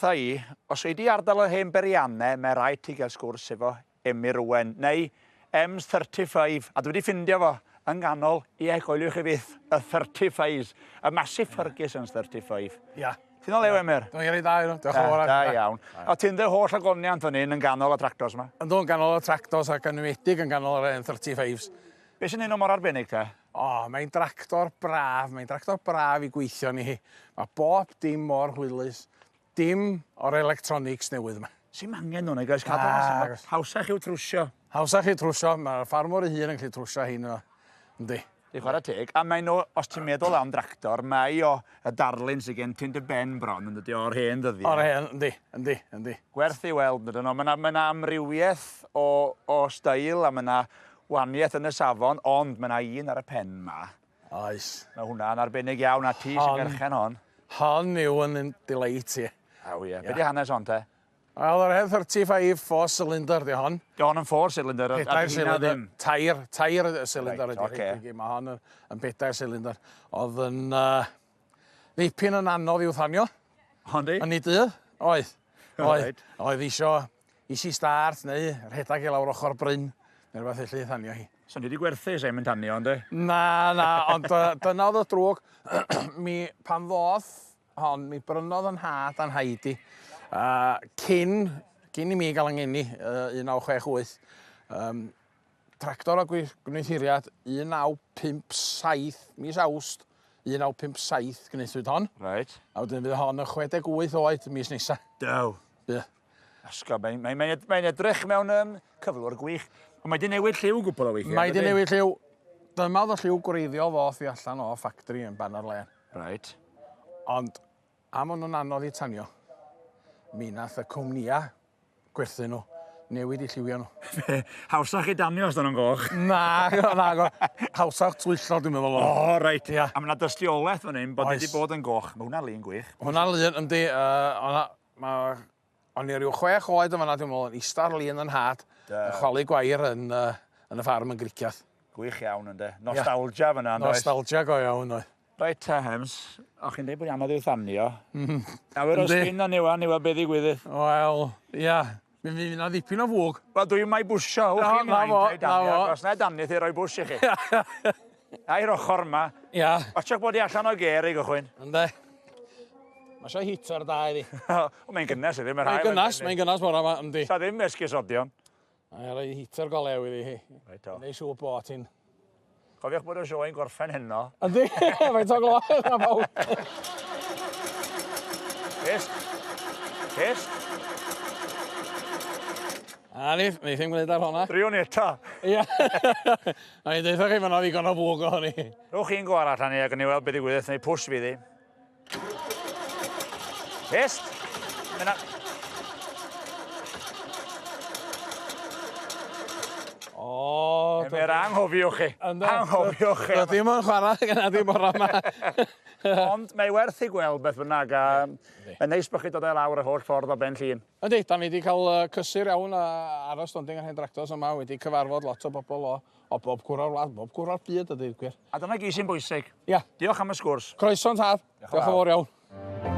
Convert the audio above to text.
Wrtha i, os ei di ardal yr hen berianne, mae rhaid ti gael sgwrs efo Emyr Owen, neu Ems 35, a dwi wedi ffindio fo yng nghanol, ie, coeliwch chi fyth, y 35s, y massive Ferguson's 35. Ia. Ti'n o lew, Emyr? Dwi'n reit dda, diolch yn fawr. Da iawn. A ti'n dy holl ogoniant fan hyn yn ganol y tractors yma? Yndw, yn ganol y tractors ac yn enwedig yn ganol yr hen 35s. Be sy'n neud nhw mor arbennig te? O, mae'n dractor braf, mae'n dractor braf i gweithio ni hi. Mae bob dim mor hwylus. Dim o'r electronics newydd yma. Sim angen nhw, nag oes? Cadw nhw. Hawsach i'w trwsio. Hawsach i'w trwsio, mae'r ffarmwr ei hun yn gallu trwsio hein yma. Yndi. Di chwarae teg. A mae nhw, os ti'n meddwl am dractor, mae o y darlun sydd gen ti'n dy ben bron yn dydi o'r hen ddyddiau. O'r hen, yndi, yndi, yndi. Gwerth i weld, ydyn nhw. Mae yna ma amrywiaeth o, o steil a mae yna waniaeth yn y safon, ond mae yna un ar y pen ma. Oes. Mae hwnna'n arbennig iawn, a ti sy'n berchen hon. Hon yw yn delight i. Aw ie. Be di hanes hon te? Wel, yr hen 35 four cylinder di hon. Di hon yn four cylinder? Pedair cylinder. Tair, tair cylinder ydi. Right, okay. Mae hon yn, yn pedair cylinder. Oedd yn uh, ddipyn yn anodd i'w thanio. Hon di? Yn ei dydd, oedd. Oedd. Right. Oedd isio easy start neu rhedeg i lawr ochr bryn neu rhywbeth felly i thanio hi. So ni wedi gwerthu sef yn tanio, ynddi? Na, na, ond uh, dyna oedd y drwg. mi, pan ddoth hon, mi brynodd yn nhad a'n nhaid i, uh, cyn, cyn i mi gael yng ngeni, uh, 1968, um, tractor o gwneuthuriad 1957, mis Awst 1957 gwnaethwyd hon. Right. A wedyn fydd hon yn 68 oed mis nesa. Dew. Bydd. Asgob, mae'n mae, mae, mae edrych mewn um, cyflwr gwych. Ond mae di newid lliw gwbl o weithiau. Mae di newid lliw. Dyma oedd y lliw gwreiddiol ddoth i allan o ffactri yn Banner Lane. Right. Ond am o'n nhw'n anodd i tanio, mi nath y cwmnïau gwerthu nhw newid i lliwio nhw. Hawsach i danio os dyn nhw'n goch. Na, na, na. Hawsach twyllo, dwi'n meddwl. O, oh, reit. Ia. A mae yna dystiolaeth fan hyn bod wedi bod yn goch. Mae hwnna'n lun gwych. Hwnna'n lun, yndi. Uh, ma, o'n i ryw chwech oed yn fanna, dwi'n meddwl, yn ista ar lun yn nhad, yn chwalu gwair yn, uh, yn y ffarm yn Griciath. Gwych iawn, ynddo. Nostalgia yeah. fyna, ynddo? Nostalgia go iawn, oedd. Reit ta, Hems, o'ch chi'n dweud bod anodd i'w thanio. Mm. Awyr o sgrin o'n iwan i weld beth ddigwydd. Wel, ia. Mi fydd yna ddipyn o fwg. Wel, dwi'n mai bwsio. Wch chi'n mlaen, danio. Os na danio, ti roi bwsh i chi. A'r ochr yma. Ia. Watchwch bod i allan o ger i gychwyn. Ynddi. Mae eisiau heater da iddi. O, mae'n gynnes iddi, mae'n gynnas, mae'n gynnas bore yma, yndi. Sa ddim esgusodion. Mae'n rhoi heater go lew iddi hi. Reit o. Neu siŵr bod ti'n... Cofiwch bod y sioe'n gorffen heno. Yndi, faint o gloch yna bawb. Test. Test. A ni, ni ddim gwneud ar honna. Driwn ni eto. Ia. Na i deutha chi, mae yna ddigon o fwg ohoni. Rhowch chi'n go arall ni ac yn i weld beth ddigwydd, neu pwsh fydd hi. Test. Mae 'na... O! Mae'r anghofiwch chi. Anghofiwch chi. Dwi ddim yn chwarae gyda dim bore yma. Ond mae werth ei gweld beth bynnag a mae'n neis bod chi dod e lawr y holl ffordd o Ben Llŷn. Yndi, da ni wedi cael cysur iawn ar y stondin yr hen dractors yma, wedi cyfarfod lot o bobl o O bob cwr o'r wlad, bob cwr o'r byd a deud gwir. A dyna gyd sy'n bwysig. Ia. Diolch am y sgwrs. Croeso yn tad. Diolch yn fawr iawn.